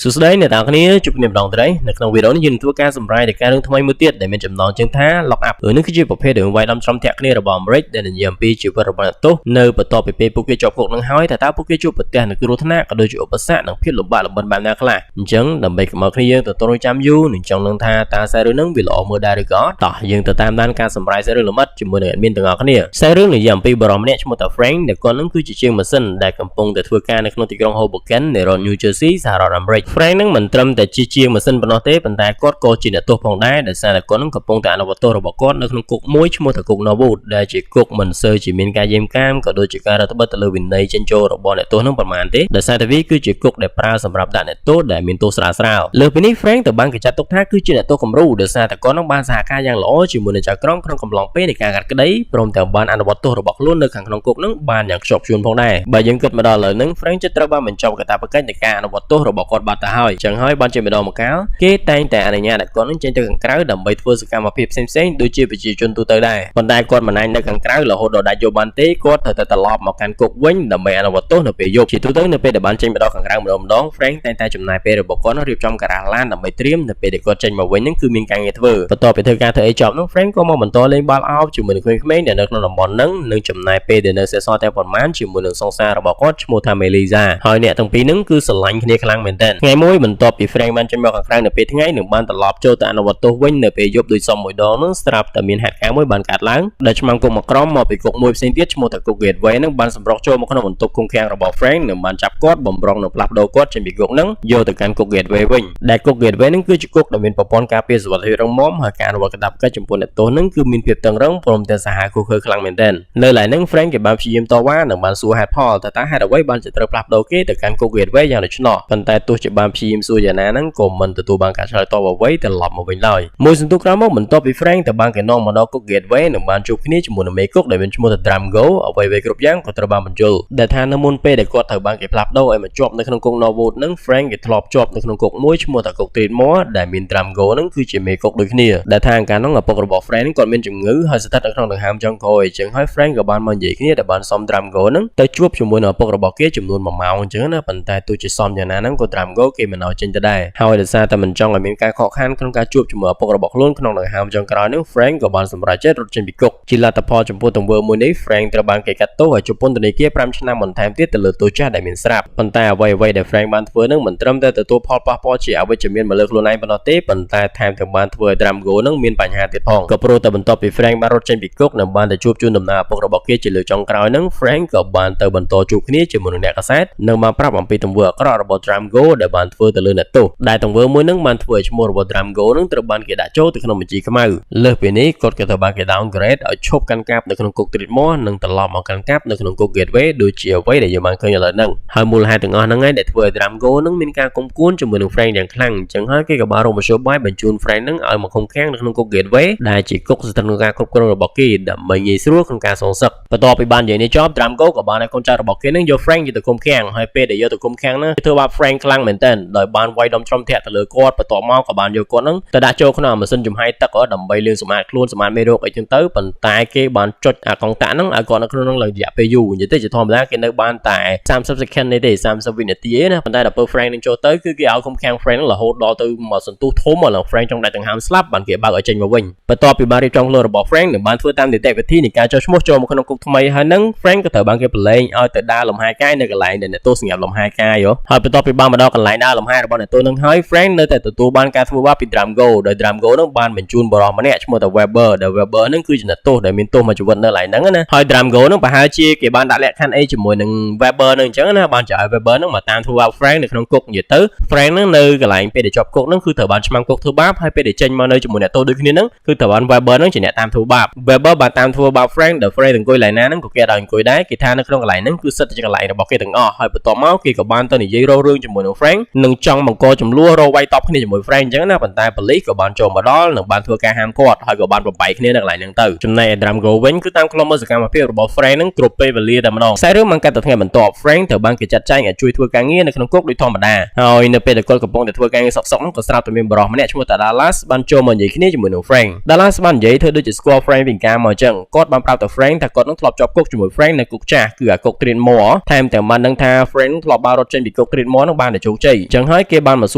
សួស្តីអ្នកទាំងអស់គ្នាជួបគ្នាម្ដងទៀតនៅក្នុងវីដេអូនេះយើងនឹងធ្វើការសម្រាយនៃការរឿងថ្មីមួយទៀតដែលមានចំណងជើងថា Lock Up រឿងនេះគឺជាប្រភេទរឿងវាយដំច្រំធាក់គ្នារបស់អាមេរិកដែលនិយាយអំពីជីវិតរបស់អ្នកទោសនៅបន្ទាប់ពីពេលពួកគេជាប់គុកនឹងហើយតើតើពួកគេជួបប្រទះនឹងគ្រោះថ្នាក់ក៏ដូចជាឧបសគ្គនិងភាពលំបាកលំបិនបែបណាខ្លះអញ្ចឹងដើម្បីកុំឲ្យគ្នាយើងទៅទល់ចាំយូរនិងចង់នឹងថាតើខ្សែរឿងនឹងវាល្អមើលដែរឬក៏អត់តោះយើងទៅតាមដានការសម្រាយសាច់រឿងលម្អិតជាមួយនឹង admin ទាំងអស់គ្នាខ្សែរឿងនិយាយអំពីបុរសម្នាក់ឈ្មោះថា Frank ដែលគាត់នឹងគឺជាជាងម៉ាស៊ីនដែលកំពុងតែធ្វើការនៅក្នុងទីក្រុង Hoboken នៃរដ្ឋ New Jersey សហរដ្ឋអាមេរិក Frank នឹងមិនត្រឹមតែជាជាងម៉ាស៊ីនប៉ុណ្ណោះទេប៉ុន្តែគាត់ក៏ជាអ្នកទោសផងដែរដោយសារតែគាត់នឹងកំពុងតែអនុវត្តទោសរបស់គាត់នៅក្នុងគុកមួយឈ្មោះថាគុក Norwood ដែលជាគុកមិនសូវជាមានការយាមកាមក៏ដូចជាការរឹតបន្តឹងទៅលើវិន័យចេញចូលរបស់អ្នកទោសនឹងប្រមាណទេដោយសារតែវាគឺជាគុកដែលប្រើសម្រាប់ដាក់អ្នកទោសដែលមានទោសស្រាលស្រាលលើសពីនេះ Frank ត្រូវបានគេចាត់ទុកថាគឺជាអ្នកទោសគំរូដោយសារតែគាត់នឹងបានសហការយ៉ាងល្អជាមួយនឹងចៅក្រមក្នុងកំឡុងពេលនៃការកាត់ក្តីព្រមទាំងបានអនុវត្តទោសរបស់ខ្លួននៅខាងក្នុងគុកនឹងបានយ៉ាងខ្ជាប់ខ្ជួនផងដែរបើយើងគិតមកដល់ឥឡូវហ្នឹង Frank ជិតត្រូវបានបញ្ចប់កាតព្វកិច្ចនៃការអនុវត្តទោសរបស់គាត់បាត់ទៅហើយចឹងហើយបានជាម្ដងម្កាលគេតែងតែអនុញ្ញាតឲ្យគាត់នឹងចេញទៅខាងក្រៅដើម្បីធ្វើសកម្មភាពផ្សេងៗដូចជាប្រជាជនទូទៅដែរប៉ុន្តែគាត់មិនអាចនៅខាងក្រៅរហូតដល់ដាច់យកបានទេគាត់ត្រូវតែត្រឡប់មកកាន់គុកវិញដើម្បីអនុវត្តទោសនៅពេលយប់ជាទូទៅនៅពេលដែលបានចេញមកដល់ខាងក្រៅម្ដងម្ដង Frank តែងតែចំណាយពេលរបស់គាត់រៀបចំការ៉ាស់ឡានដើម្បីត្រៀមនៅពេលដែលគាត់ចេញមកវិញហ្នឹងគឺមានការងារធ្វើបន្ទាប់ពីធ្វើការធ្វើអីចប់នោះ Frank ក៏មកបន្តលេងបាល់អោបជាមួយនឹងក្មេងៗដែលនៅក្នុងតំបន់ហ្នឹងនិងចំណាយពេលដែលនៅសេសសល់តែប៉ុន្មានជាមួយនឹងសង្សាររបស់គាត់ឈ្មោះថា Melissa ហើយអ្នកទាំងពីរហ្នឹងគឺស្រឡាញ់គ្នាខ្លាំងមែនទែនថ្ងៃមួយបន្ទាប់ពី Frank បានចេញមកខាងក្រៅនៅពេលថ្ងៃនិងបានត្រឡប់ចូលទៅអនុវត្តទោសវិញនៅពេលយប់ដូចសមមួយដងហ្នឹងស្រាប់តែមានហេតុការណ៍មួយបានកើតឡើងដែលឆ្មាំគុកមួយក្រុមមកពីគុកមួយផ្សេងទៀតឈ្មោះថាគុក Gateway ហ្នឹងបានសម្រុកចូលមកក្នុងបន្ទប់ឃុំឃាំងរបស់ Frank និងបានចាប់គាត់បំរុងនឹងផ្លាស់ប្ដូរគាត់ចេញពីគុកហ្នឹងយកទៅកាន់គុក Gateway វិញដែលគុក Gateway ហ្នឹងគឺជាគុកដែលមានប្រព័ន្ធការពារសុវត្ថិភាពរឹងមាំហើយការអនុវត្តកាតព្វកិច្ចចំពោះអ្នកទោសហ្នឹងគឺមានភាពតឹងរ៉ឹងព្រមទាំងសាហាវឃោរឃៅខ្លាំងមែនទែននៅឡើយហ្នឹង Frank គេបានព្យាយាមតវ៉ានិងបានសួរហេតុផលតើតើហេតុអ្វីបានជាត្រូវផ្លាស់ប្ដូរគេទៅកាន់គុក Gateway យ៉ាងដូច្នោះប៉ុន្តែទោះជាបានព្យាយាមសួរយ៉ាងណាហ្នឹងក៏មិនទទួលបានការឆ្លើយតបអ្វីត្រឡប់មកវិញឡើយមួយសន្ទុះក្រោយមកបន្ទាប់ពី Frank ទៅបានគេនាំមកដល់គុក Gateway និងបានជួបគ្នាជាមួយនឹងមេគុកដែលមានឈ្មោះថា Drumgo អ្វីៗគ្រប់យ៉ាងក៏ត្រូវបានបញ្យល់ដែលថានៅមុនពេលដែលគាត់ត្រូវបានគេផ្លាស់ប្ដូរឲ្យមកជាប់នៅក្នុងគុក Norwood ហ្នឹង Frank គេធ្លាប់ជាប់នៅក្នុងគុកមួយឈ្មោះថាគុក Creedmoor ដែលមាន Drumgo ហ្នឹងគឺជាមេគុកដូចគ្នាដែលថាកាលនោះឪពុករបស់ Frank គាត់មានជំងឺហើយស្ថិតនៅក្នុងដង្ហើមចុងក្រោយអញ្ចឹងហើយ Frank ក៏បានមកនិយាយគ្នាដែលបានសុំ Drumgo ហ្នឹងទៅជួបជាមួយនឹងឪពុករបស់គេចំនួន1ម៉ោងអញ្ចឹងណាប៉ុន្តែទោះជាសុំយ៉ាងណាហ្នឹងក៏ Drumgo គេមិនឲ្យចេញទៅដែរហើយដោយសារតែមិនចង់ឲ្យមានការខកខានក្នុងការជួបជាមួយឪពុករបស់ខ្លួនក្នុងដង្ហើមចុងក្រោយហ្នឹង Frank ក៏បានសម្រេចចិត្តរត់ចេញពីគុកជាលទ្ធផលចំពោះទង្វើមួយនេះ Frank ត្រូវបានគេកាត់ទោសឲ្យជាប់ពន្ធនាគារ5ឆ្នាំបន្ថែមទៀតទៅលើទោសចាស់ដែលមានស្រាប់ប៉ុន្តែអ្វីអ្វីដែល Frank បានធ្វើនឹងមិនត្រឹមតែទទួលផលប៉ះពាល់ជាអវិជ្ជមានមកលើខ្លួនឯងប៉ុណ្ណោះទេប៉ុន្តែថែមទាំងបានធ្វើឲ្យ Drumgo នឹងមានបញ្ហាទៀតផងក៏ព្រោះតែបន្ទាប់ពី Frank បានរត់ចេញពីគុកនិងបានទៅជួបជូនដំណើរឪពុករបស់គេជាលើកចុងក្រោយហ្នឹង Frank ក៏បានទៅបន្តជួបគ្នាជាមួយនឹងអ្នកកាសែតនិងបានប្រាប់អំពីទង្វើអាក្រក់របស់ Drumgo ដែលបានធ្វើទៅលើអ្នកទោសដែលទង្វើមួយហ្នឹងបានធ្វើឲ្យឈ្មោះរបស់ Drumgo នឹងត្រូវបានគេដាក់ចូលទៅក្នុងបញ្ជីខ្មៅលើសពីនេះគាត់ក៏ត្រូវបានគេ downgrade ឲ្យឈប់កាន់កាប់នៅក្នុងគុក Creedmoor និងត្រឡប់មកកាន់កាប់នៅក្នុងគុក Gateway ដូចជាអ្វីដែលយើងបានឃើញឥឡូវហ្នឹងហើយមូលហេតុទាំងអស់ហ្នឹងឯងដែលធ្វើឲ្យ Drumgo នឹងមានការគុំគួនជាមួយនឹង Frank យ៉ាងខ្លាំងអញ្ចឹងហើយគេក៏បានរកមធ្យោបាយបញ្ជូន Frank ហ្នឹងឲ្យមកឃុំឃាំងនៅក្នុងគុក Gateway ដែលជាគុកស្ថិតក្នុងការគ្រប់គ្រងរបស់គេដើម្បីងាយស្រួលក្នុងការសងសឹកបន្ទាប់ពីបាននិយាយនេះចប់ Drumgo ក៏បានឲ្យកូនចៅរបស់គេនឹងយក Frank យកទៅឃុំឃាំងហើយពេលដែលយកទៅឃុំឃាំងហ្នឹងគេធ្វើបាប Frank ខ្លាំងមែនទែនដោយបានវាយដំច្រំធាក់ទៅលើគាត់បន្ទាប់មកក៏បានយកគាត់ហ្នឹងទៅដាក់ចូលក្នុងម៉ាស៊ីនចំហាយទឹកដើម្បីលាងសម្អាតខ្លួនសម្អាតមេរោគអីចឹងទៅប៉ុន្តែគេបានចុចអាកុងតាក់ហ្នឹងឲ្យគាត់នៅក្នុងហ្នឹងឡើងរយៈពេលយូរនិយាយទៅជាធម្មតាគេនៅបានតែ30 second នេះទេ30វិនាទីឯណាប៉ុន្តែដល់ពេល Frank នឹងចូលទៅគឺគេឲ្យឃុំឃាំង Frank ហ្នឹងរហូតដល់ទៅមកសន្ទុះធំឡើង Frank ចង់ដាច់ដង្ហើមស្លាប់បានគេបើកឲ្យចេញមកវិញបន្ទាប់ពីបានរៀបចំខ្លួនរបស់ Frank នឹងបានធ្វើតាមនីតិវិធីនៃការចុះឈ្មោះចូលមកក្នុងគុកថ្មីហើយនឹង Frank ក៏ត្រូវបានគេប្រឡែងឲ្យទៅដើរលំហែកាយនៅកន្លែងដែលអ្នកទោសសម្រាប់លំហែកាយហើយបន្ទាប់ពីបានមកដល់កន្លែងដើរលំហែរបស់អ្នកទោសនឹងហើយ Frank នៅតែទទួលបានការធ្វើបាបពី Drumgo ដោយ Drumgo នឹងបានបញ្ជូនបុរសម្នាក់ឈ្មោះថា Weber ដែល Weber នឹងគឺជាអ្នកទោសដែលមានទោសមួយជីវិតនៅកន្លែងហ្នឹងណាហើយ Drumgo នឹងប្រហែលជាគេបានដាក់លក្ខខណ្ឌអីជាមួយនឹង Weber នឹងអញ្ចឹងណាបានចឲ្យ Weber នឹងមកតាមធ្វើបាប Frank នៅក្នុងគុកនិយាយទៅ Frank នឹងនៅកន្លែងពេលដែលជាប់គុកហ្នឹងគឺត្រូវបានឆ្មាំគុកធ្វើបាបហើយពេលដែលចេញមកនៅជាមួយអ្នកទោសដូចគ្នាហ្នឹងគឺត្រូវបាន Weber ហ្នឹងជាអ្នកតាមធ្វើបាប Weber បានតាមធ្វើបាប Frank ដែល Frank អង្គុយកន្លែងណាហ្នឹងក៏គេឲ្យអង្គុយដែរគេថានៅក្នុងកន្លែងហ្នឹងគឺសិតតែជាកន្លែងរបស់គេទាំងអស់ហើយបន្ទាប់មកគេក៏បានទៅនិយាយរករឿងជាមួយនឹង Frank និងចង់បង្កជម្លោះរកវាយតប់គ្នាជាមួយ Frank អញ្ចឹងណាប៉ុន្តែប៉ូលីសក៏បានចូលមកដល់និងបានធ្វើការហាមគាត់ហើយក៏បានបំបែកគ្នានៅកន្លែងហ្នឹងទៅចំណែកឯ Drumgo វិញគឺតាមខ្លំមើលសកម្មភាពរបស់ Frank ហ្នឹងគ្រប់ពេលវេលាតែម្ដងខ្សែរឿងបានកាត់ទៅថ្ងៃបន្ទាប់ Frank ត្រូវបានគេចាត់ចែងឲ្យជួយធ្វើការងារនៅក្នុងគុកដូចធម្មតាហើយនៅពេលដែលគាត់កំពុងតែធ្វើការងារសុកៗហ្នឹងក៏ស្រាប់តែមានបុរសម្នាក់ឈ្មោះតា Dallas បានចូលមកនិយាយគ្នាជាមួយនឹង Frank Dallas បាននិយាយធ្វើដូចជាស្គាល់ Frank ពីកាលមកអញ្ចឹងគាត់បានប្រាប់ទៅ Frank ថាគាត់នឹងធ្លាប់ជាប់គុកជាមួយ Frank នៅគុកចាស់គឺអាគុក Creedmoor ថែមទាំងបានដឹងថា Frank ធ្លាប់បានរត់ចេញពីគុក Creedmoor នឹងបានតែជោគជ័យ។ ជ័យអញ្ចឹងហើយគេបានមកស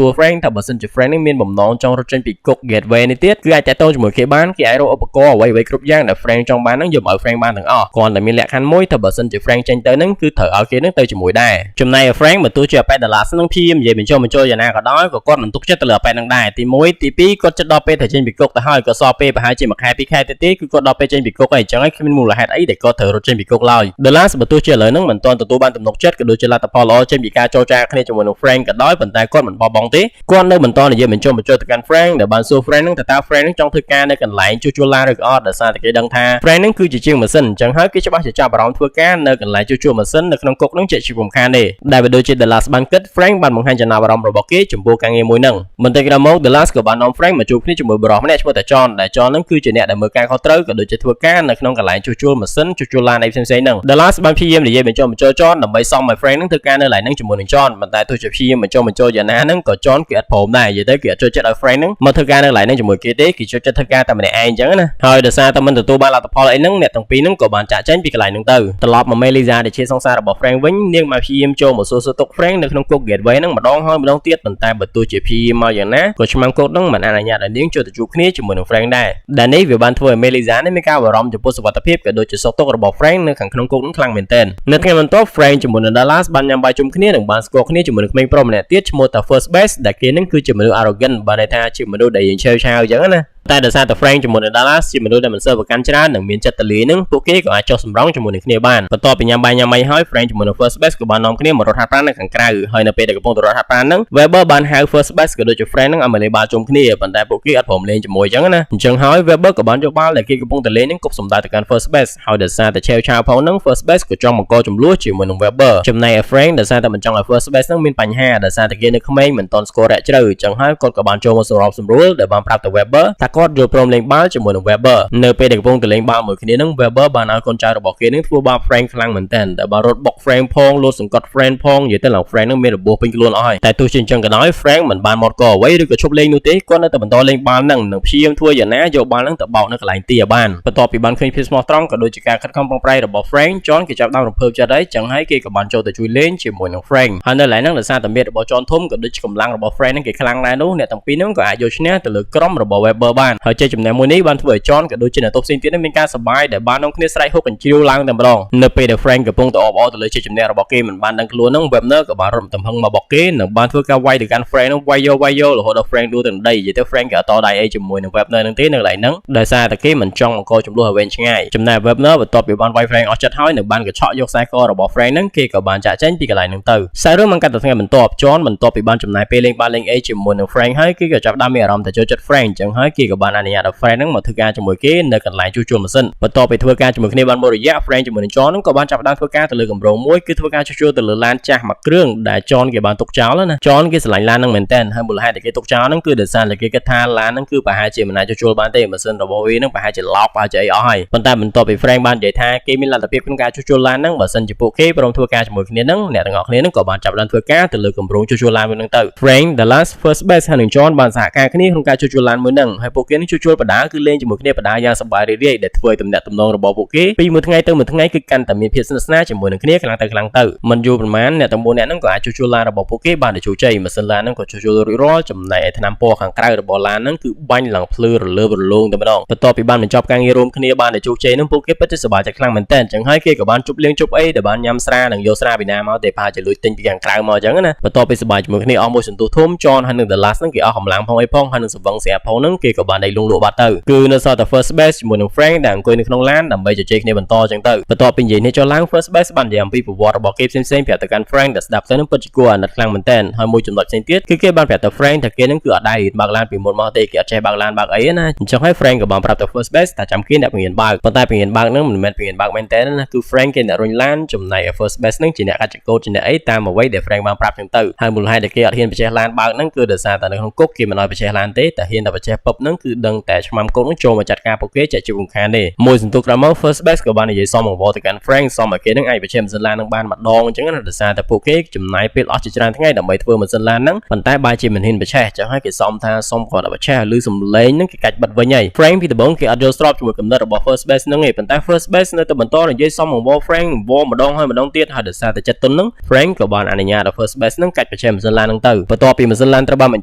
ួរ Frank ថាបើសិនជា Frank នឹងមានបំណងចង់រត់ចេញពីគុក Gateway នេះទៀតគឺអាចតាក់ទងជាមួយគេបានគេអាចរកឧបករណ៍អ្វីៗគ្រប់យ៉ាងដែល Frank ចង់បានហ្នឹងយកមកឲ្យ Frank បានទាំងអស់គ្រាន់តែមានលក្ខខណ្ឌមួយថាបើសិនជា Frank ចេញទៅហ្នឹងគឺត្រូវឲ្យគេហ្នឹងទៅជាមួយដែរចំណែកឯ Frank បើទោះជាអាប៉ែ Dallas ហ្នឹងព្យាយាមនិយាយបញ្ចុះបញ្ចូលយ៉ាងណាក៏ដោយក៏គាត់មិនទុកចិត្តទៅលើអាប៉ែហ្នឹងដែរទី1ទី2គាត់ចិត្តដល់ពេលត្រូវចេញពីគុកទៅហើយក៏សល់ពេលប្រហែលជាមួយខែពីរខែទៀតទេគឺគាត់ដល់ពេលចេញពីគុកហើយអញ្ចឹងហើយគ្មានមូលហេតុអីដែលគាត់ត្រូវរត់ចេញពីគុកឡើយ Dallas បើទោះជាឥឡូវហ្នឹងមិនទាន់ទទួលបានទំនុកចិត្តក៏ដូចជាលទ្ធផលល្អចេញពីការចរចាគ្នាជាមួយនឹង Frank ក៏ដោយប៉ុន្តែគាត់មិនបោះបង់ទេគាត់នៅបន្តនិយាយបញ្ចុះបញ្ចូលទៅកាន់ Frank ដែលបានសួរ Frank ហ្នឹងតើតើ Frank ហ្នឹងចង់ធ្វើការនៅកន្លែងជួសជុលឡានឬក៏អត់ដោយសារតែគេដឹងថា Frank ហ្នឹងគឺជាជាងម៉ាស៊ីនអញ្ចឹងហើយគេច្បាស់ជាចាប់អារម្មណ៍ធ្វើការនៅកន្លែងជួសជុលម៉ាស៊ីននៅក្នុងគុកហ្នឹងជាជាពុំខានទេដែលបើដូចជា Dallas បានគិត Frank បានបង្ហាញចំណាប់អារម្មណ៍របស់គេចំពោះការងារមួយហ្នឹងបន្តិចក្រោយមក Dallas ក៏បាននាំ Frank មកជួបគ្នាជាមួយបុរសម្នាក់ឈ្មោះតា John ដែល John ហ្នឹងគឺជាអ្នកដែលមើលការខុសត្រូវក៏ដូចជាធ្វើការនៅក្នុងកន្លែងជួសជុលម៉ាស៊ីនជួសជុលឡានអីផ្សេងៗហ្នឹង Dallas បានព្យាយាមនិយាយបញ្ចុះបញ្ចូល John ដើម្បីសុំឲ្យ Frank ហ្នឹងធ្វើការនៅកន្លែងហ្នឹងជាមួយនឹង John ប៉ុន្តែទោះជាព្យាយាមបញ្ចុះបញ្ចូលយ៉ាងណាហ្នឹងក៏ John គេអត់ព្រមដែរនិយាយទៅគេអត់ចូលចិត្តឲ្យ Frank ហ្នឹងមកធ្វើការនៅកន្លែងហ្នឹងជាមួយគេទេគេចូលចិត្តធ្វើការតែម្នាក់ឯងអញ្ចឹងណាហើយដោយសារតែមិនទទួលបានលទ្ធផលអីហ្នឹងអ្នកទាំងពីរហ្នឹងក៏បានចាក់ចេញពីកន្លែងហ្នឹងទៅត្រឡប់មក Melissa ដែលជាសង្សាររបស់ Frank វិញនាងមកព្យាយាមចូលមកសួរសុខទុក្ខ Frank នៅក្នុងគុក Gateway ហ្នឹងម្ដងហើយម្ដងទៀតប៉ុន្តែបើទោះជាព្យាយាមមកយ៉ាងណាក៏ឆ្មាំគុកហ្នឹងមិនអនុញ្ញាតឲ្យនាងចូលទៅជួបគ្នាជាមួយនឹង Frank ដែរដែលនេះវាបានធ្វើឲ្យ Melissa នេះមានការបារម្ភចំពោះសុវត្ថិភាពក៏ដូចជាសុខទុក្ខរបស់ Frank នៅខាងក្នុងគុកហ្នឹងខ្លាំងមែនទែននៅថ្ងៃបន្ទាប់ Frank ជាមួយនឹង Dallas បានញ៉ាំបាយជុំគ្នានិងបានស្គាល់គ្នាជាមួយនឹងក្មេងប្រុសម្នាក់ទៀតឈ្មោះថា First Base ដែលគេហ្នឹងគឺជាមនុស្ស arrogant បានន័យថាជាមនុស្សដែលយើងឆេវឆាវអញ្ចឹងណាតែដោយសារតែ Frank ជាមួយនឹង Dallas ជាមនុស្សដែលមិនសូវប្រកាន់ច្រើននិងមានចិត្តទលាយនឹងពួកគេក៏អាចចុះសម្រុងជាមួយនឹងគ្នាបានបន្ទាប់ពីញ៉ាំបាយញ៉ាំអីហើយ Frank ជាមួយនឹង First Base ក៏បាននាំគ្នាមករត់ហាត់ប្រាណនៅខាងក្រៅហើយនៅពេលដែលកំពុងតែរត់ហាត់ប្រាណហ្នឹង Weber បានហៅ First Base ក៏ដូចជា Frank ហ្នឹងឲ្យមកលេងបាល់ជុំគ្នាប៉ុន្តែពួកគេអត់ព្រមលេងជាមួយអញ្ចឹងណាអញ្ចឹងហើយ Weber ក៏បានយកបាល់ដែលគេកំពុងតែលេងហ្នឹងគប់សម្ដៅទៅកាន់ First Base ហើយដោយសារតែឆេវឆាវផងហ្នឹង First Base ក៏ចង់បង្កជម្លោះជាមួយនឹង Weber ចំណែកឯ Frank ដោយសារតែមិនចង់ឲ្យ First Base ហ្នឹងមានបញ្ហាដោយសារតែគេនៅក្មេងមិនទាន់ស្គាល់រយៈជ្រៅអញ្ចឹងហើយគាត់ក៏បានចូលមកសម្របសម្រួលដែលបានប្រាប់ទៅ Weber ថាគាត់យល់ព្រមលេងបាល់ជាមួយនឹង Weber នៅពេលដែលកំពុងតែលេងបាល់មួយគ្នាហ្នឹង Weber បានឲ្យកូនចៅរបស់គេហ្នឹងធ្វើបាប Frank ខ្លាំងមែនទែនដែលបានរត់បុក Frank ផងលោតសង្កត់ Frank ផងនិយាយទៅឡើង Frank ហ្នឹងមានរបួសពេញខ្លួនអស់ហើយតែទោះជាអញ្ចឹងក៏ដោយ Frank មិនបានមាត់កអ្វីឬក៏ឈប់លេងនោះទេគាត់នៅតែបន្តលេងបាល់ហ្នឹងនិងព្យាយាមធ្វើយ៉ាងណាយកបាល់ហ្នឹងទៅបោកនៅកន្លែងទីឲ្យបានបន្ទាប់ពីបានឃើញភាពស្មោះត្រង់ក៏ដូចជាការខិតខំប្រឹងប្រែងរបស់ Frank John គេចាប់ដើមរំភើបចិត្តហើយចឹងហើយគេក៏បានចូលទៅជួយលេងជាមួយនឹង Frank ហើយនៅកន្លែងហ្នឹងដោយសារតែមាឌរបស់ John ធំក៏ដូចជាកម្លាំងរបស់ Frank ហ្នឹងគេខ្លាំងដែរនោះអ្នកទាំងពីរហ្នឹងក៏អាចយកឈ្នះទៅលើក្រុមរបស់ Weber បានហើយជ័យជំនះមួយនេះបានធ្វើឲ្យ John ក៏ដូចជាអ្នកទោសផ្សេងទៀតមានការសប្បាយដែលបាននាំគ្នាស្រែកហ៊ោកញ្ជ្រៀវឡើងតែម្ដងនៅពេលដែល Frank កំពុងតែអបអរទៅលើជ័យជំនះរបស់គេមិនបានដឹងខ្លួនហ្នឹង Webner ក៏បានរត់ទំហឹងមកបុកគេនិងបានធ្វើការវាយទៅកាន់ Frank ហ្នឹងវាយយកវាយយករហូតដល់ Frank ដួលទៅដីនិយាយទៅ Frank ក៏អត់តដៃអីជាមួយនឹង Webner ហ្នឹងទេនៅកន្លែងហ្នឹងដោយសារតែគេមិនចង់បង្កជម្លោះឲ្យវែងឆ្ងាយចំណែក Webner បន្ទាប់ពីបានវាយ Frank អស់ចិត្តហើយនិងបានកញ្ឆក់យកខ្សែករបស់ Frank ហ្នឹងគេក៏បានចាក់ចេញពីកន្លែងហ្នឹងទៅខ្សែរឿងបានកាត់ទៅថ្ងៃបន្ទាប់ John បន្ទាប់ពីបានចំណាយពេលលេងបាល់លេងអីជាមួយនឹង Frank ហើយគេក៏ចាប់ផ្ដើមមានអារម្មណ៍ទៅចូលចិត្ត Frank អញ្ចឹងហើយគេក៏បានអនុញ្ញាតឲ្យ Frank ហ្នឹងមកធ្វើការជាមួយគេនៅកន្លែងជួសជុលម៉ាស៊ីនបន្ទាប់ពីធ្វើការជាមួយគ្នាបានមួយរយៈ Frank ជាមួយនឹង John ហ្នឹងក៏បានចាប់ផ្ដើមធ្វើការទៅលើគម្រោងមួយគឺធ្វើការជួសជុលទៅលើឡានចាស់មួយគ្រឿងដែល John គេបានទុកចោលណា John គេស្រឡាញ់ឡានហ្នឹងមែនតើហើយមូលហេតុដែលគេទុកចោលហ្នឹងគឺដោយសារតែគេគិតថាឡានហ្នឹងគឺប្រហែលជាមិនអាចជួសជុលបានទេម៉ាស៊ីនរបស់វាហ្នឹងប្រហែលជាឡោកប្រហែលជាអីអស់ហើយប៉ុន្តែបន្ទាប់ពី Frank បាននិយាយថាគេមានលទ្ធភាពក្នុងការជួសជុលឡានហ្នឹងបើសិនជាពួកគេព្រមធ្វើការជាមួយគ្នាហ្នឹងអ្នកទាំងអស់គ្នាហ្នឹងក៏បានចាប់ផ្ដើមធ្វើការទៅលើគម្រោងជួសជុលឡានមួយហ្នឹងទៅ Frank Dallas First Base ហើយនិង John បានសហការគ្នាក្នុងការជួសជុលឡានមួយហ្នឹងហើយពួកគេនឹងជួសជុលបដាគឺលេងជាមួយគ្នាបដាយ៉ាងសប្បាយរីករាយដែលធ្វើឲ្យទំនាក់ទំនងរបស់ពួកគេពីមួយថ្ងៃទៅមួយថ្ងៃគឺកាន់តែមានភាពស្និទ្ធស្នាលជាមួយនឹងគ្នាខ្លាំងទៅខ្លាំងទៅមិនយូរប្រហែលអ្នកទាំង4នាក់ហ្នឹងក៏អាចជួសជុលឡានរបស់ពួកគេបានដោយជោគជ័យម៉ាស៊ីនឡានហ្នឹងក៏ជួសជុលរួចរាល់ចំណែកឯថ្នាំពណ៌ខាងក្រៅរបស់ឡានហ្នឹងគឺបាញ់ឡើងភ្លឺរលើបរលោងតែម្ដងបន្ទាប់ពីបានបញ្ចប់ការងាររួមគ្នាបានដោយជោគជ័យហ្នឹងពួកគេពិតជាសប្បាយចិត្តខ្លាំងមែនទែនអញ្ចឹងហើយគេក៏បានជប់លៀងជប់អីដែលបានញ៉ាំស្រានិងយកស្រាពីណាមកទេប្រហែលជាលួចទិញពីខាងក្រៅមកអញ្ចឹងណាបន្ទាប់ពីសប្បាយជាមួយគ្នាអស់មួយសន្ទុះធំ John ហើយនិង Dallas ហ្នឹងគេអស់កម្លាំងផងអីផងហើយនឹងសវឹងស្រាប់ផងហ្នឹងគេក៏បានដេកលង់លក់បាត់ទៅគឺនៅសល់តែ First Base ជាមួយនឹង Frank ដែលអង្គុយនៅក្នុងឡានដើម្បីជជែកគ្នាបន្តអញ្ចឹងទៅបន្ទាប់ពីនិយាយនេះចុះឡើង First Base បាននិយាយអំពីប្រវត្តិរបស់គេផ្សេងៗប្រាប់ទៅកាន់ Frank ដែលស្ដាប់ទៅនឹងពិតជាគួរអាណិតខ្លាំងមែនទែនហើយមួយចំណុចផ្សេងទៀតគឺគេបានប្រាប់ទៅ Frank ថាគេនឹងគឺអត់ដែររៀនបើកឡានពីមុនមកទេគេអត់ចេះបើកឡានបើកអីណាអញ្ចឹងហើយ Frank ក៏បានប្រាប់ទៅ First Base ថាចាំគេអ្នកបង្រៀនបើកប៉ុន្តែបង្រៀនបើកហ្នឹងមិនមែនបង្រៀនបើកមែនទែនណាគឺ Frank គេអ្នករុញឡានចំណែកឯ First Base ហ្នឹងជាអ្នកកាត់ចកោតជាអ្នកអីតាមអ្វីដែល Frank បានប្រាប់ចឹងទៅហើយមូលហេតុដែលគេអត់ហ៊ានបញ្ចេះឡានបើកហ្នឹងគឺដោយសារតែនៅក្នុងគុកគេមិនឲ្យបញ្ចេះឡានទេតែហ៊ានតែបញ្ចេះពឹបហ្នឹង ហ្នឹងគឺដឹងតែឆ្មាំគុកហ្នឹងចូលមកចាត់ការពួកគេជាក់ជាមិនខានទេមួយសន្ទុះក្រោយមក First Base ក៏បាននិយាយសុំអង្វរទៅកាន់ Frank សុំឲ្យគេហ្នឹងអាចបញ្ជាម៉ាស៊ីនឡានហ្នឹងបានម្ដងអញ្ចឹងណាដោយសារតែពួកគេចំណាយពេលអស់ជាច្រើនថ្ងៃដើម្បីធ្វើម៉ាស៊ីនឡានហ្នឹងប៉ុន្តែបែរជាមិនហ៊ានបញ្ឆេះចឹងហើយគេសុំថាសុំគាត់ឲ្យបញ្ឆេះឲ្យឮសំឡេងហ្នឹងគេកាច់បិទវិញហើយ Frank ពីដំបូងគេអត់យល់ស្របជាមួយគំនិតរបស់ First Base ហ្នឹងឯងប៉ុន្តែ First Base នៅតែបន្តនិយាយសុំអង្វរ Frank អង្វរម្ដងហើយម្ដងទៀតហើយដោយសារតែចិត្តទុនហ្នឹង Frank ក៏បានអនុញ្ញាតឲ្យ First Base ហ្នឹងកាច់បញ្ឆេះម៉ាស៊ីនឡានហ្នឹងទៅបន្ទាប់ពីម៉ាស៊ីនឡានត្រូវបានបញ្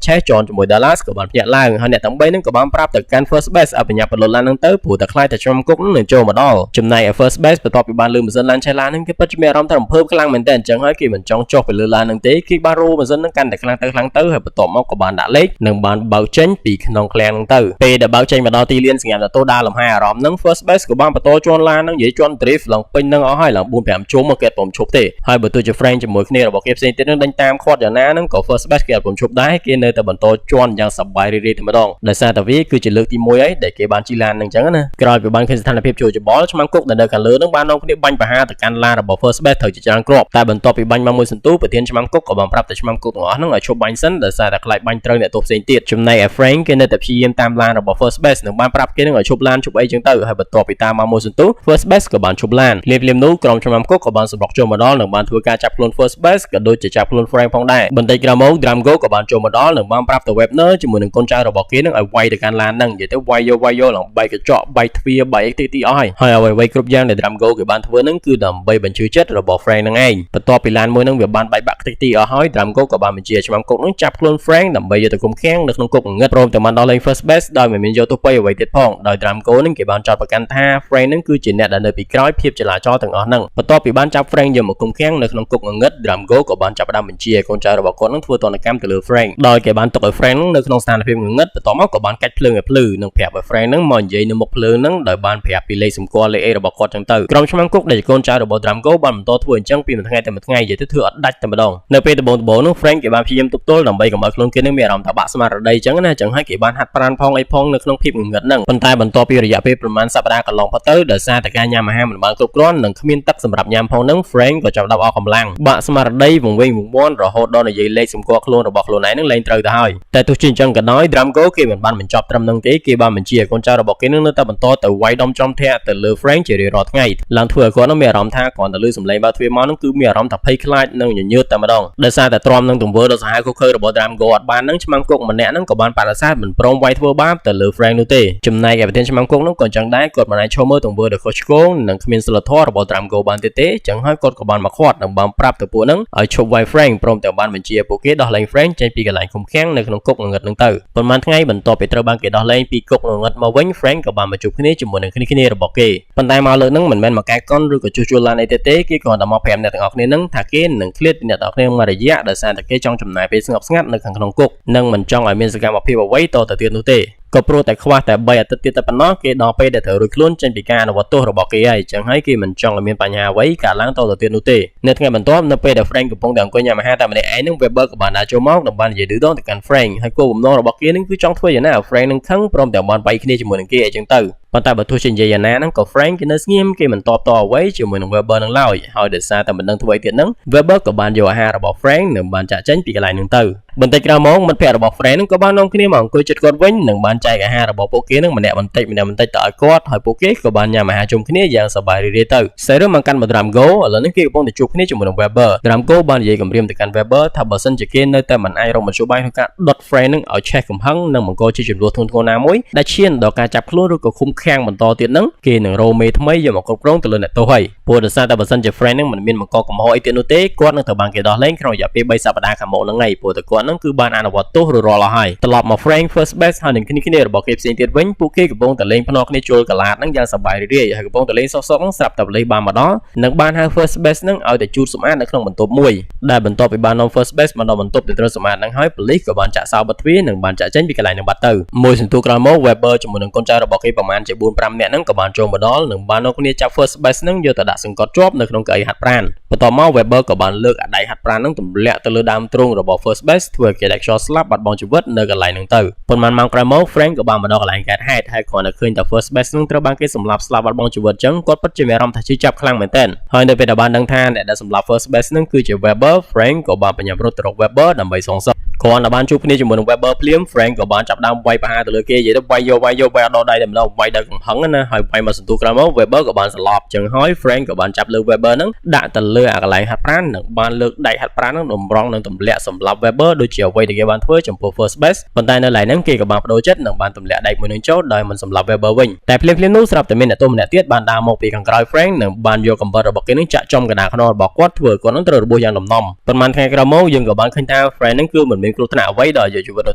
ឆេះ John ជាមួយ Dallas ក៏បានភ្ញាក់ឡើងហើយអ្នកទាំង3ហ្នឹងក៏បានប្រាប់ទៅកាន់ First Base ឲ្យប្រញាប់ពន្លត់ឡានហ្នឹងទៅព្រោះតែខ្លាចតែឆ្មាំគុកហ្នឹងនឹងចូលមកដល់ចំណែកឯ First Base បន្ទាប់ពីបានលឺម៉ាស៊ីនឡានឆេះឡានហ្នឹងគេពិតជាមានអារម្មណ៍ថារំភើបខ្លាំងមែនទែនអញ្ចឹងហើយគេមិនចង់ចុះទៅលើឡានហ្នឹងទេគេបានរោម៉ាស៊ីនហ្នឹងកាន់តែខ្លាំងទៅខ្លាំងទៅហើយបន្ទាប់មកក៏បានដាក់លេខនិងបានបើកចេញពីក្នុងឃ្លាំងហ្នឹងទៅពេលដែលបើកចេញមកដល់ទីលានសញ្ញាណតូដើរលំហែអារម្មណ៍ហ្នឹង First Base ក៏បានបន្តជាន់ឡានហ្នឹងនិយាយជាន់ drift ឡើងពេញហ្នឹងអស់ហើយឡើង4 5ជុំមកគេអត់ព្រមឈប់ទេហើយបើទោះជា Frank ជាមួយគ្នារបស់គេផ្សេងទៀតហ្នឹងដេញតាមខាត់យ៉ាងណាហ្នឹងក៏ First Base គេអត់ព្រមឈប់ដែរគេនៅតែបន្តជាន់យ៉ាងសប្បាយរីករាយតែម្ដងដោយសារតែវាគឺជាលើកទី1ហើយដែលគេបានជិះឡានហ្នឹងអញ្ចឹងណាក្រោយពីបានឃើញស្ថានភាពចូលច្បល់ឆ្មាំគុកដែលនៅខាងលើហ្នឹងបាននាំគ្នាបាញ់ប្រហារទៅកាន់ឡានរបស់ First Base ត្រូវជាច្រើនគ្រាប់តែបន្ទាប់ពីបាញ់មកមួយសន្ទុះប្រធានឆ្មាំគុកក៏បានប្រាប់ទៅឆ្មាំគុកទាំងអស់ហ្នឹងឲ្យឈប់បាញ់សិនដោយសារតែខ្លាចបាញ់ត្រូវអ្នកទោសផ្សេងទៀតចំណែកឯ Frank គេនៅតែព្យាយាមតាមឡានរបស់ First Base និងបានប្រាប់គេហ្នឹងឲ្យឈប់ឡានឈប់អីចឹងទៅហើយបន្ទាប់ពីតាមមកមួយសន្ទុះ First Base ក៏បានឈប់ឡានភ្លាមៗនោះក្រុមឆ្មាំគុកក៏បានសម្រុកចូលមកដល់និងបានធ្វើការចាប់ខ្លួន First Base ក៏ដូចជាចាប់ខ្លួន Frank ផងដែរបន្តិចក្រោយមក Dramgo ក៏បានចូលមកដល់និងបានប្រាប់ទៅ Webner ជាមួយនឹងកូនចៅរបស់គេនឹងឲ្យវាយទៅកាន់ឡានហ្នឹងនិយាយទៅវាយយកវាយយកឡើងបែកកញ្ចក់បែកទ្វារបែកអីទីទីអស់ហើយហើយអ្វីៗគ្រប់យ៉ាងដែល Dramgo គេបានធ្វើហ្នឹងគឺដើម្បីបញ្ឈឺចិត្តរបស់ Frank ហ្នឹងឯងបន្ទាប់ពីឡានមួយហ្នឹងវាបានបែកបាក់ខ្ទេចទីអស់ហើយ Dramgo ក៏បានបញ្ជាឆ្មាំគុកហ្នឹងចាប់ខ្លួន Frank ដើម្បីយកទៅឃុំឃាំងនៅក្នុងគុកងងឹតព្រមទាំងបានដោះលែង First Base ដោយមិនមានយកទោសពៃអ្វីទៀតផងដោយ Dramgo ហ្នឹងគេបានចោទប្រកាន់ថា Frank ហ្នឹងគឺជាអ្នកដែលនៅពីក្រោយភាពចលាចលទាំងអស់ហ្នឹងបន្ទាប់ពីបានចាប់ Frank យកមកឃុំឃាំងនៅក្នុងគុកងងឹត Dramgo ក៏បានចាប់ផ្ដើមបញ្ជាឲ្យកូនចៅរបស់គាត់នឹងធ្វើទណ្ឌកម្មទៅលើ Frank ដោយគេបានទុកឲ្យ Frank នឹងនៅក្នុងស្ថានភាពងងឹតបន្ទាប់មកក៏បានកាច់ភ្លើងឲ្យភ្លឺនិងប្រាប់ឲ្យ Frank នឹងមកនិយាយនៅមុខភ្លើងនឹងដោយបានប្រាប់ពីលេខសម្គាល់លេខអីរបស់គាត់ចឹងទៅក្រុមឆ្មាំគុកដែលជាកូនចៅរបស់ Dramgo បានបន្តធ្វើអញ្ចឹងពីមួយថ្ងៃទៅមួយថ្ងៃនិយាយទៅធ្វើអត់ដាច់តែម្ដងនៅពេលដំបូងដំបូងនោះ Frank គេបានព្យាយាមទប់ទល់ដើម្បីកុំឲ្យខ្លួនគេនឹងមានអារម្មណ៍ថាបាក់ស្មារតីចឹងណាចឹងហើយគេបានហាត់ប្រាណផងអីផងនៅក្នុងភាពងងឹតហ្នឹងប៉ុន្តែបន្ទាប់ពីរយៈពេលប្រហែលសប្តាហ៍កន្លងផុតទៅដោយសារតែការញ៉ាំអាហារមិនបានគ្រប់គ្រាន់និងគ្មានទឹកសម្រាប់ញ៉ាំផងហ្នឹង Frank ក៏ចាប់ផ្ដើមអស់កម្លាំងបាក់ស្មារតីវង្វេងវង្វាន់រហូតដល់និយាយលេខសម្គាល់ខ្លួនរបស់ខ្លួនឯងនឹងលែងត្រូវទៅហើយតែទោះជាអញ្ចឹងក៏ដោយ Dramgo គេមិនបានបញ្ចប់ត្រឹមនឹងទេគេបានបញ្ជាឲ្យកូនចៅរបស់គេនឹងនៅតែបន្តទៅវាយដំចំធាក់ទៅលើ Frank ជារៀងរាល់ថ្ងៃឡើងធ្វើឲ្យគាត់នឹងមានអារម្មណ៍ថាគ្រាន់តែឮសំឡេងបើកទ្វារមកនឹងគឺមានអារម្មណ៍ថាភ័យខ្លាចនិងញញើតតែម្ដងដោយសារតែទ្រាំនឹងទង្វើដ៏សាហាវឃោរឃៅរបស់ Dramgo អត់បាននឹងឆ្មាំគុកម្នាក់នឹងក៏បានបដិសេធមិនព្រមវាយធ្វើបាបទៅលើ Frank នោះទេចំណែកឯប្រធានឆ្មាំគុកនោះក៏អញ្ចឹងដែរគាត់មិនអាចឈរមើលទង្វើដ៏ខុសឆ្គងនិងគ្មានសីលធម៌របស់ Dramgo បានទេទេចឹងហើយគាត់ក៏បានមកខាត់និងបានប្រាប់ទៅពួកហ្នឹងឲ្យឈប់វាយ Frank ព្រមទាំងបានបញ្ជាពួកគេដោះលែង Frank ចេញពីកន្លែងឃុំឃាំងនៅក្នុងគុកងងឹតហ្នឹងទៅប៉ុន្មានថ្ងៃបន្ទាប់ពីត្រូវបានគេដោះលែងពីគុកងងឹតមកវិញ Frank ក៏បានមកជួបគ្នាជាមួយនឹងគ្នាគ្នារបស់គេប៉ុន្តែមកលើកហ្នឹងមិនមែនមកកែកុនឬក៏ជួសជុលឡានអីទេទេគេគ្រាន់តែមកប្រាប់អ្នកទាំងអស់គ្នាហ្នឹងថាគេនឹងឃ្លាតពីអ្នកទាំងអស់គ្នាមួយរយៈដោយសារតែគេចង់ចំណាយពេលស្ងប់ស្ងាត់នៅខាងក្នុងគុកនិងមិនចង់ឲ្យមានសកម្មភាពអ្វីតទៅទៀតនោះទេក៏ព្រោះតែខ្វះតែ3អាទិត្យទៀតតែប៉ុណ្ណោះគេដល់ពេលដែលត្រូវរួចខ្លួនចេញពីការអនុវត្តទោសរបស់គេហើយចឹងហើយគេមិនចង់ឲ្យមានបញ្ហាអ្វីកើតឡើងតទៅទៀតនោះទេនៅថ្ងៃបន្ទាប់នៅពេលដែល Frank កំពុងតែអង្គុយញ៉ាំអាហារតែម្នាក់ឯងនឹង Weber ក៏បានដើរចូលមកនិងបាននិយាយឌឺដងទៅកាន់ Frank ហើយគោលបំណងរបស់គេនឹងគឺចង់ធ្វើយ៉ាងណាឲ្យ Frank នឹងខឹងព្រមទាំងបានវាយគ្នាជាមួយនឹងគេអីចឹងទៅប៉ុន្តែបើទោះជានិយាយយ៉ាងណាហ្នឹងក៏ Frank គេនៅស្ងៀមគេមិនតបតអ្វីជាមួយនឹង Weber នឹងឡើយហើយដោយសារតែមិនដឹងធ្វើអីទៀតហ្នឹង Weber ក៏បានយកអាហាររបស់ Frank និងបានចាក់ចេញពីកន្លែងហ្នឹងទៅបន្តិចក្រោយមកមិត្តភ័ក្តិរបស់ Frank ហ្នឹងក៏បាននាំគ្នាមកអង្គុយជិតគាត់វិញនិងបានចែកអាហាររបស់ពួកគេហ្នឹងម្នាក់បន្តិចម្នាក់បន្តិចទៅឲ្យគាត់ហើយពួកគេក៏បានញ៉ាំអាហារជុំគ្នាយ៉ាងសប្បាយរីករាយទៅសេរឿងមកកាន់មក Dramgo ឥឡូវនេះគេកំពុងតែជួបគ្នាជាមួយនឹង Weber Dramgo បាននិយាយគំរាមទៅកាន់ Weber ថាបើសិនជាគេនៅតែមិនអាចរកមធ្យោបាយក្នុងការដុត Frank ហ្នឹងឲ្យឆេះកំហឹងនិងបង្កជាជម្លោះធ្ងន់ធ្ងរណាមួយដែលឈានដល់ការចាប់ខ្លួនឬក៏ឃុំឃាំងបន្តទៀតហ្នឹងគេនឹងរកមេថ្មីយកមកគ្រប់គ្រងទៅលើអ្នកទោសហើយព្រោះដោយសារតែបើសិនជា Frank ហ្នឹងមិនមានបង្កកំហុសអីទៀតនោះទេគាត់នឹងត្រូវបានគេដោះលែងក្នុងរយៈពេល3សប្តាហ៍ខាងមុខហ្នឹងហើយព្រោះតែគាត់ហ្នឹងគឺបានអនុវត្តទោសរួចរាល់អស់ហើយត្រឡប់មក Frank First Base ហើយនឹងគ្នាគ្នារបស់គេផ្សេងទៀតវិញពួកគេកំពុងតែលេងភ្នាល់គ្នាជុលកាឡាតហ្នឹងយ៉ាងសប្បាយរីករាយហើយកំពុងតែលេងសុកសុកហ្នឹងស្រាប់តែប៉ូលីសបានមកដល់និងបានហៅ First Base ហ្នឹងឲ្យទៅជូតសម្អាតនៅក្នុងបន្ទប់មួយដែលបន្ទាប់ពីបាននាំ First Base មកដល់បន្ទប់ដែលត្រូវសម្អាតហ្នឹងហើយប៉ូលីសក៏បានចាក់សោបិទទ្វារនិងបានចាក់ចេញពីកន្លែងហ្នឹងបាត់ទៅមួយសន្ទុះក្រោយមក Weber ជាមួយនឹងកូនចៅរបស់គេប្រហែលជា4 5នាក់ហ្នឹងក៏បានចូលមកដល់និងបាននាំគ្នាចាប់ First Base ហ្នឹងយកទៅដាក់សង្កត់ជាប់នៅក្នុងកៅអីហាត់ប្រាណបន្ទាប់មក Weber ក៏បានលើកអាដៃហាត់ប្រាណហ្នឹងទម្លាក់ទៅលើដើមទ្រូងរបស់ First Base ធ្វើឲ្យគេដាច់ខ្យល់ស្លាប់បាត់បង់ជីវិតនៅកន្លែងហ្នឹងទៅប៉ុន្មានម៉ោងក្រោយមក Frank ក៏បានមកដល់កន្លែងកើតហេតុហើយគ្រាន់តែឃើញតែ First Base ហ្នឹងត្រូវបានគេសម្លាប់ស្លាប់បាត់បង់ជីវិតចឹងគាត់ពិតជាមានអារម្មណ៍ថាឈឺចាប់ខ្លាំងមែនទែនហើយនៅពេលដែលបានដឹងថាអ្នកដែលសម្លាប់ First Base ហ្នឹងគឺជា Weber Frank ក៏បានប្រញាប់រត់ទៅរក Weber ដើម្បីសងសឹក។ គ្រាន់តែបានជួបគ្នាជាមួយនឹង Weber ភ្លាម Frank ក៏បានចាប់ដើមវាយប្រហារទៅលើគេនិយាយទៅវាយយកវាយយកវាយអត់ដល់ដៃតែម្ដងវាយដល់កំហឹងណាហើយវាយមកសន្ទុះក្រោយមក Weber ក៏បានសន្លប់ចឹងហើយ Frank ក៏បានចាប់លើ Weber ហ្នឹងដាក់ទៅលើអាកន្លែងហាត់ប្រាណនិងបានលើកដៃហាត់ប្រាណហ្នឹងតម្រង់នឹងទម្លាក់សម្លាប់ Weber ដូចជាអ្វីដែលគេបានធ្វើចំពោះ First Base ប៉ុន្តែនៅឡៃហ្នឹងគេក៏បានបដូរចិត្តនិងបានទម្លាក់ដែកមួយនឹងចូលដោយមិនសម្លាប់ Weber វិញតែភ្លាមៗនោះស្រាប់តែមានអ្នកទោសម្នាក់ទៀតបានដើរមកពីខាងក្រោយ Frank និងបានយកកំបិតរបស់គេនឹងចាក់ចំកណ្ដាលខ្នងរបស់គាត់ធ្វើឲ្យគាត់នឹងត្រូវរបួសយ៉ាងដំណំប៉ុន្មានថ្ងៃក្រោយមកយើងក៏បានឃើញថា Frank នឹងគឺមិនមានគ្រោះថ្នាក់អ្វីដល់អាយុជីវិតនោ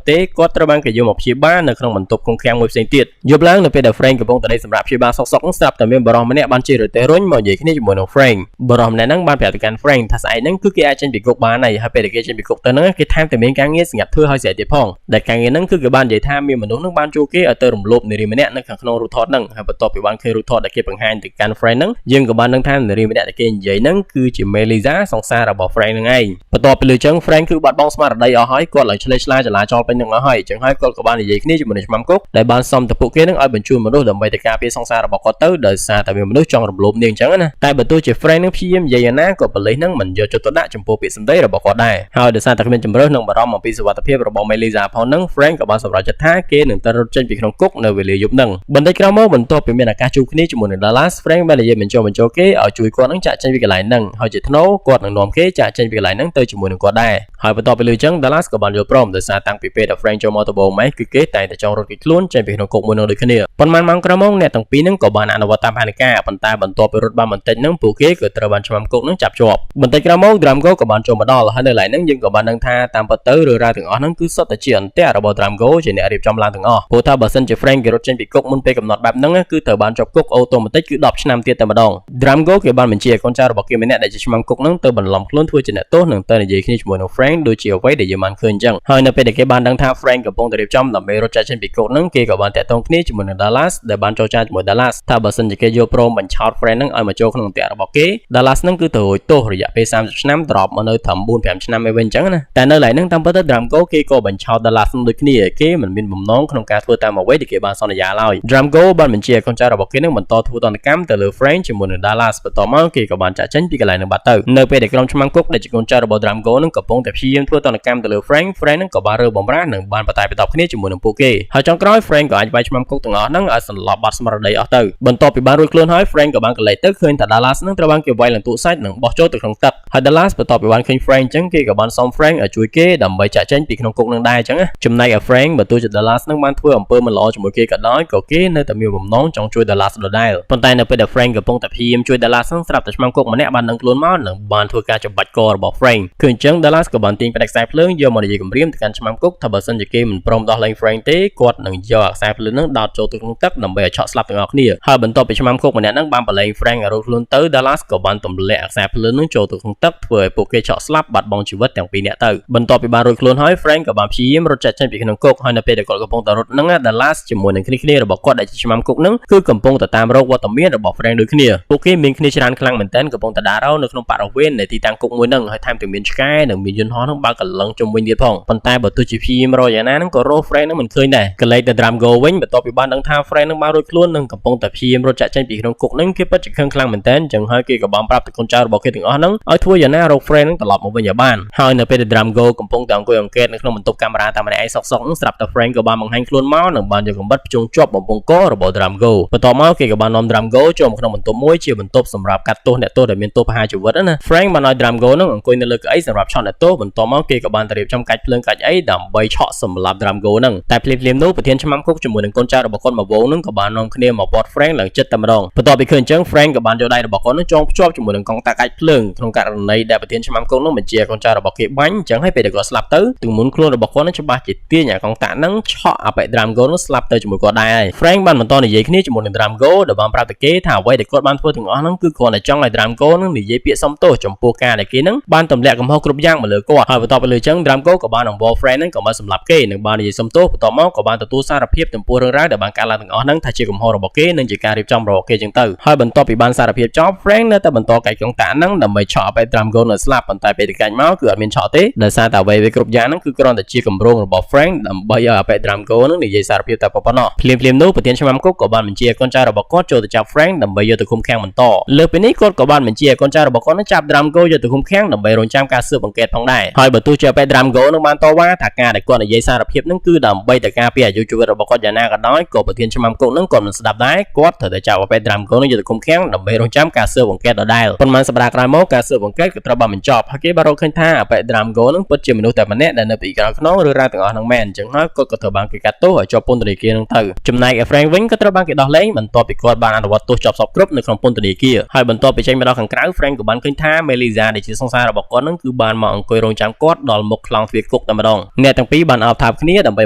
ះទេគាត់ត្រូវបានគេយកមកព្យាបាលនៅក្នុងបន្ទប់ឃុំឃាំងមួយផ្សេងទៀតយប់ឡើងនៅពេលដែល Frank កំពុងតែដេកសម្រាកព្យាបាលសុកសុកស្រាប់តែមានបុរសម្នាក់បានជិះរទេះរុញមកនិយាយគ្នាជាមួយនឹង Frank បុរសម្នាក់ហ្នឹងបានប្រាប់ទៅកាន់ Frank ថាស្អែកហ្នឹងគឺគេអាចចេញពីគុកបានហើយហើយពេលដែលគេចេញពីគុកទៅហ្នឹងគេថែមតែមានការងារសម្រាប់ធ្វើឲ្យស្រេចទៀតផងដែលការងារហ្នឹងគឺគេបាននិយាយថាមានមនុស្សហ្នឹងបានជួលគេឲ្យទៅរំលោភនារីម្នាក់នៅខាងក្នុងរូបថតហ្នឹងហើយបន្ទាប់ពីបានឃើញរូបថតដែលគេបង្ហាញទៅកាន់ Frank ហ្នឹងយើងក៏បានដឹងថានារីម្នាក់ដែលគេនិយាយហ្នឹងគឺជា Melissa សង្សាររបស់ Frank ហ្នឹងឯងបន្ទាប់ពីលើចឹង Frank គឺបាត់បង់ស្មារតីអស់ហើយគាត់ឡើងឆ្លេឆ្លាចលាចលពេញនឹងអស់ហើយចឹងហើយគាត់ក៏បាននិយាយគ្នាជាមួយនឹងឆ្មាំគុកដែលបានសុំទៅពួកគេនឹងឲ្យបញ្ជូនមនុស្សដើម្បីទៅការពារសង្សាររបស់គាត់ទៅដោយសារតែមានមនុស្សចង់រំលោភនាងចឹងណាតែបើទោះជា Frank នឹងព្យាយាមនិយាយយ៉ាងណាក៏ប៉ូលីសនឹងមិនយកចិត្តទុកដាក់ចំពោះពាក្យសម្ដីរបស់គាត់ដែរហើយដោយសារតែគ្មានជម្រើសនិងបារម្ភអំពីសុវត្ថិភាពរបស់ Melissa ផងនឹង Frank ក៏បានសម្រេចចិត្តថាគេនឹងទៅរត់ចេញពីក្នុងគុកនៅវេលាយប់នឹងបន្តិចក្រោយមកបន្ទាប់ពីមានឱកាសជួបគ្នាជាមួយនឹង Dallas Frank បាននិយាយបញ្ចុះបញ្ចូលគេឲ្យជួយគាត់នឹងចាក់ចេញពីកន្លែងហ្នឹងហើយជាថ្នូរគាត់នឹងនាំគេចាក់ចេញពីកន្លែងហ្នឹងទៅជាមួយនឹងគាត់ដែរហើយបន្ទាប់ពីលើចឹង Dallas ក៏បានយល់ព្រមដោយសារតាំងពីពេលដែល Frank ចូលមកដំបូងម៉េះគឺគេតែងតែចង់រត់គេចខ្លួនចេញពីក្នុងគុកមួយនោះដូចគ្នាប៉ុន្មានម៉ោងក្រោយមកអ្នកទាំងពីរហ្នឹងក៏បានអនុវត្តតាមផែនការប៉ុន្តែបន្ទាប់ពីរត់បានបន្តិចហ្នឹងពួកគេក៏ត្រូវបានឆ្មាំគុកហ្នឹងចាប់ជាប់បន្តិចក្រោយមក Dramgo ក៏បានចូលមកដល់ហើយនៅកន្លែងហ្នឹងយើងក៏បានដឹងថាតាមពិតទៅរឿងរ៉ាវទាំងអស់ហ្នឹងគឺសុទ្ធតែជាអន្ទាក់របស់ Dramgo ជាអ្នករៀបចំឡើងទាំងអស់ព្រោះថាបើសិនជា Frank គេរត់ចេញពីគុកមុនពេលកំណត់បែបហ្នឹងគឺត្រូវបានជាប់គុក automatic គឺ10ឆ្នាំទៀតតែម្ដង Dramgo គេបានបញ្ជាឲ្យកូនចៅរបស់គេម្នាក់ដែលជាឆ្មាំគុកហ្នឹងទៅបន្លំខ្លួនធ្វើជាអ្នកទោសនិងទៅនិយាយគ្នាជាមួយនឹង Frank ដូចជាអ្វីដែលយើងបានឃើញអញ្ចឹងហើយនៅពេលដែលគេបានដឹងថា Frank កំពុងតែរៀបចំដើម្បីរត់ចាកចេញពីគុកហ្នឹងគេក៏បានតាក់ទងគ្នាជាមួយនឹង Dallas ដែលបានចរចាជាមួយ Dallas ថាបើសិនជាគេយកព្រមបញ្ឆោត Frank ហ្នឹងឲ្យមកចូលក្នុងអន្ទាក់របស់គេ Dallas ហ្នឹងគឺទៅរួចទោសរយៈពេល30ឆ្នាំត្រឡប់មកនៅត្រឹម4 5ឆ្នាំឯវិញអញ្ចឹងណាតែនៅឡើយហ្នឹងតាមពិតទៅ Dramgo គេក៏បញ្ឆោត Dallas ហ្នឹងដូចគ្នាគេមិនមានបំណងក្នុងការធ្វើតាមអ្វីដែលគេបានសន្យាឡើយ Dramgo បានបញ្ជាឲ្យកូនចៅរបស់គេនឹងបន្តធ្វើទណ្ឌកម្មទៅលើ Frank ជាមួយនឹង Dallas បន្ទាប់មកគេក៏បានចាក់ចេញពីកន្លែងហ្នឹងបាត់ទៅនៅពេលដែលក្រុមឆ្មាំគុកដែលជាកូនចៅរបស់ Dramgo នឹងកំពុងតែព្យាយាមធ្វើទណ្ឌកម្មទៅលើ Frank Frank នឹងក៏បានរើបំរាស់និងបានបតែបតបគ្នាជាមួយនឹងពួកគេហើយចុងក្រោយ Frank ក៏អាចវាយឆ្មាំគុកទាំងអស់ហ្នឹងឲ្យសន្លប់បាត់ស្មារតីអស់ទៅបន្ទាប់ពីបានរួចខ្លួនហើយ Frank ក៏បានកលេចទៅឃើញថា Dallas នឹងត្រូវបានគេវាយឡើងទូសាច់និងបោះចូលទៅក្នុងទឹកហើយ Dallas បន្ទាប់ពីបានឃើញ Frank អញ្ចឹងគេក៏បានសុំ Frank ឲ្យជួយគេដើម្បីចាក់ចេញពីក្នុងគុកនឹងដែរអញ្ចឹងណាចំណែកឯ Frank បើទោះជា Dallas នឹងបានធ្វើអំពើមិនល្អជាមួយគេក៏ដោយក៏គេនៅតែមានបំណងចង់ជួយ Dallas ដដែលប៉ុន្តែនៅពេលដែល Frank កំពុងតែព្យាយាមជួយ Dallas នឹងស្រាប់តែឆ្មាំគុកម្នាក់បានដឹងខ្លួនមកនិងបានធ្វើការច្បាច់ករបស់ Frank គឺអញ្ចឹង Dallas ក៏បានទាញផ្ដាច់ខ្សែភ្លើងយកមកនិយាយគំរាមទៅកាន់ឆ្មាំគុកថាបើសិនជាគេមិនព្រមដោះលែង Frank ទេគាត់នឹងយកអាខ្សែភ្លើងនឹងដោតចូលទៅក្នុងទឹកដើម្បីឲ្យឆក់ស្លាប់ទាំងអស់គ្នាហើយបន្ទាប់ពីឆ្មាំគុកម្នាក់ហ្នឹងបានប្រឡែង Frank ឲ្យរត់ខ្លួនទៅ Dallas ក៏បានទម្លាក់អាខ្សែភ្លើងនឹងចូលទៅក្នុងទឹកធ្វើឲ្យពួកគេឆក់ស្លាប់បាត់បង់ជីវិតទាំងពីរនាក់ទៅបន្ទាប់ពីបានរួចខ្លួនហើយ Frank ក៏បានព្យាយាមរត់ចាក់ចេញពីក្នុងគុកហើយនៅពេលដែលគាត់កំពុងតែរត់ហ្នឹង Dallas ជាមួយនឹងគ្នាៗរបស់គាត់ដែលជាឆ្មាំគុកហ្នឹងគឺកំពុងតែតាមរកវត្តមានរបស់ Frank ដូចគ្នាពួកគេមានគ្នាច្រើនខ្លាំងមែនទែនកំពុងតែដើររកនៅក្នុងបរិវេណនៃទីតាំងគុកមួយហ្នឹងហើយថែមទាំងមានឆ្កែនិងមានយន្តហោះហ្នឹងបើកកលឹងជុំវិញទៀតផងប៉ុន្តែបើទោះជាព្យាយាមរកយ៉ាងណាហ្នឹងក៏រក Frank ហ្នឹងមិនឃើញដែរកលេចតែ Dramgo វិញបន្ទាប់ពីបានដឹងថា Frank ហ្នឹងបានរួចខ្លួននិងកំពុងតែព្យាយាមរត់ចាក់ចេញពីក្នុងគុកហ្នឹងគេពិតជាខឹងខ្លាំងមែនទែនចឹងហើយគេក៏បានប្រាប់ទៅកូនចៅរបស់គេទាំងអស់ហ្នឹងឲ្យធ្វើយ៉ាងណារក Frank ហ្នឹងត្រឡប់មកវិញឲ្យបានហើយនៅពេលដែល Dramgo កំពុងតែអង្គុយអង្កេតនៅក្នុងបន្ទប់កាមេរ៉ាតាមម្នាក់ឯងសុកសុកហ្នឹងស្រាប់តែ Frank ក៏បានបង្ហាញខ្លួនមកនិងបានយកកំបិតភ្ជង់ជាប់បំពង់ករបស់ Dramgo បន្ទាប់មកគេក៏បាននាំ Dramgo ចូលមកក្នុងបន្ទប់មួយជាបន្ទប់សម្រាប់កាត់ទោសអ្នកទោសដែលមានទោសប្រហារជីវិតណា Frank បានឲ្យ Dramgo ហ្នឹងអង្គុយនៅលើកៅអីសម្រាប់ឆក់អ្នកទោសបន្ទាប់មកគេក៏បានទៅរៀបចំកាច់ភ្លើងកាច់អីដើម្បីឆក់សម្លាប់ Dramgo ហ្នឹងតែភ្លាមៗនោះប្រធានឆ្មាំគុកជាមួយនឹងកូនចៅរបស់គាត់មកវងហ្នឹងក៏បាននាំគ្នាមកព័ទ្ធ Frank ឡើងចិត្តតែម្ដងបន្ទាប់ពីឃើញអញ្ចឹង Frank ក៏បានយកដៃរបស់គាត់នឹងចងភ្ជាប់ជាមួយនឹងកង់តាកាច់ភ្លើងក្នុងករណីដែលប្រធានឆ្មាំគុកនោះបញ្ជាកូនចៅរបស់គេបាញ់អញ្ចឹងហើយពេលដែលគាត់ស្លាប់ទៅទម្ងន់ខ្លួនរបស់គាត់នឹងច្បាស់ជាទាញអាកង់តាហ្នឹងឆក់អាប៉ែ Dramgo នោះស្លាប់ទៅជាមួយគាត់ដែរហើយ Frank បានបន្តនិយាយគ្នាជាមួយនឹង Dramgo ដែលបានប្រាប់ទៅគេថាអ្វីដែលគាត់បានធ្វើទាំងអស់ហ្នឹងគឺគ្រាន់តែចង់ឲ្យ Dramgo នឹងនិយាយពាក្យសុំទោសចំពោះការដែលគេហ្នឹងបានទម្លាក់កំហុសគ្រប់យ៉ាងមកលើគាត់ហើយបន្ទាប់ពីលើអញ្ចឹង Dramgo ក៏បានអង្វរ Frank ហ្នឹងក៏មកសម្លាប់គេនិងបាននិយាយសុំទោសបន្ទាប់មកក៏បានទទួលសារភាពចំពោះរឿងរ៉ាវដែលបានកើតឡើងទាំងអស់ហ្នឹងថាជាកំហុសរបស់គេនិងជាការរៀបចំរបស់គេចឹងទៅហើយបន្ទាប់ពីបានសារភាពចប់ Frank នៅតែបន្តកាច់កងតាហ្នឹងដើម្បីឆក់ឲ្យ Dramgo នៅស្លាប់ប៉ុន្តែពេលទៅកាច់មកគឺអត់មានឆក់ទេដោយសារតែអ្វីៗគ្រប់យ៉ាងហ្នឹងគឺគ្រាន់តែជាគម្រោងរបស់ Frank ដើម្បីឲ្យអាប៉ែ Dramgo ហ្នឹងនិយាយសារភាពតែប៉ុណ្ណោះភ្លាមៗនោះប្រធានឆ្មាំគុកក៏បានបញ្ជាឲ្យកូនចៅរបស់គាត់ចូលទៅចាប់ Frank ដើម្បីយកទៅឃុំឃាំងបន្តលើសពីនេះគាត់ក៏បានបញ្ជាឲ្យកូនចៅរបស់គាត់នឹងចាប់ Dramgo យកទៅឃុំឃាំងដើម្បីរងចាំការស៊ើបអង្កេតផងដែរហើយបើទោះជាអាប៉ែ Dramgo Dramgo នឹងបានតវ៉ាថាការដែលគាត់និយាយសារភាពនឹងគឺដើម្បីតែការពារអាយុជីវិតរបស់គាត់យ៉ាងណាក៏ដោយក៏ប្រធានឆ្មាំគុកនឹងគាត់មិនស្ដាប់ដែរគាត់ត្រូវតែចាប់អាប៉េ Dramgo នឹងយកទៅឃុំឃាំងដើម្បីរងចាំការស៊ើបអង្កេតដដែលប៉ុន្មានសប្តាហ៍ក្រោយមកការស៊ើបអង្កេតក៏ត្រូវបានបញ្ចប់ហើយគេបានរកឃើញថាអាប៉េ Dramgo នឹងពិតជាមនុស្សតែម្នាក់ដែលនៅពីក្រោយខ្នងរឿងរ៉ាវទាំងអស់ហ្នឹងមែនអញ្ចឹងហើយគាត់ក៏ត្រូវបានគេកាត់ទោសឲ្យជាប់ពន្ធនាគារនឹងទៅចំណែកឯ Frank វិញក៏ត្រូវបានគេដោះលែងបន្ទាប់ពីគាត់បានអនុវត្តទោសចប់សព្វគ្រប់នៅក្នុងពន្ធនាគារហើយបន្ទាប់ពីចេញមកដល់ខាងក្រៅ Frank ក៏បានឃើញថា Melissa ដែលជាសង្សាររបស់គាត់នឹងគឺបានមកអង្គុយរងចាំគាត់ដល់មុខខ្លោងទ្វារគុកតែម្ដងអ្នកទាំងពីរបានអោបថើបគ្នាដើម្បី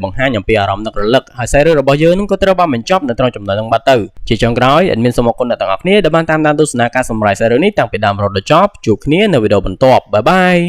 បង្ហាញអំពីអារម្មណ៍នឹករលឹកហើយសាច់រឿងរបស់យើងនឹងក៏ត្រូវបានបញ្ចប់នៅត្រង់ចំណុចហ្នឹងបាត់ទៅជាចុងក្រោយ admin សូមអរគុណអ្នកទាំងអស់គ្នាដែលបានតាមដានទស្សនាការសម្រាយសាច់រឿងនេះតាំងពីដើមរហូតដល់ចប់ជួបគ្នានៅវីដេអូបន្ទាប់bye bye.